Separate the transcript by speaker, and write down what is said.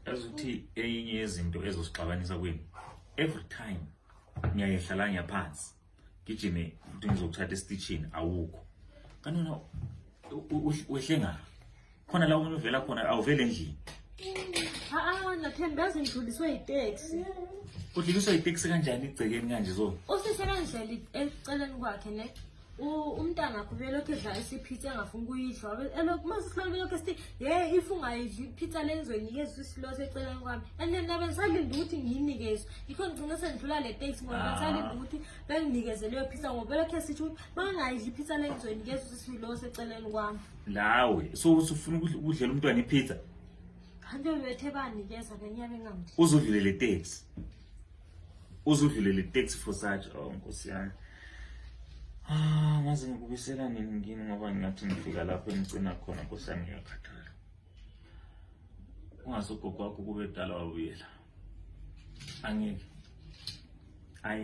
Speaker 1: Yazi ukuthi eyinye yezinto ezosixabanisa kwenu, every time ngiyayehla la ngiyaphansi gijime ukuthi ngizokuthatha esitishini, awukho. Kanti wena wehle nga khona la omunye uvela khona, awuvele endlini.
Speaker 2: Ha-a, Nathemba, yazi ngidluliswe yiteksi.
Speaker 1: Udluliswa yiteksi kanjani igcekeni kanje zo?
Speaker 2: Usisebenzela eceleni kwakhe ne. Umntanakho ubelokhu edla isiphitha engafuni ukuyidla. Elokhu mase silokhu belokhu esithi, "Ye, if ungayidli iphitha le ngizoyinikeza usiloso eceleni kwami." And then nabe ngisalinde ukuthi ngiyinikezwe. Yikho ngigcina sengidlula le taxi ngoba bengisalinde ukuthi benginikeze leyo phitha ngoba belokhu esithi ukuthi mangingayidli iphitha le ngizoyinikeza usiloso eceleni kwami.
Speaker 1: Lawe so usufuna ukudlela umntwana ipizza?
Speaker 2: Kanti bethe banikeza bengiyabe ngamdli.
Speaker 1: Uzudlule le taxi. Uzudlule le taxi for such. Oh, Nkosi yami. Ah, ngaze ngikubisela nini ngini ngoba ngingathi ngifika lapho engigcina khona, Nkosi yami, ngiyakhathala. Ungase ugogo wakho kube dala wabuyela. Angeke.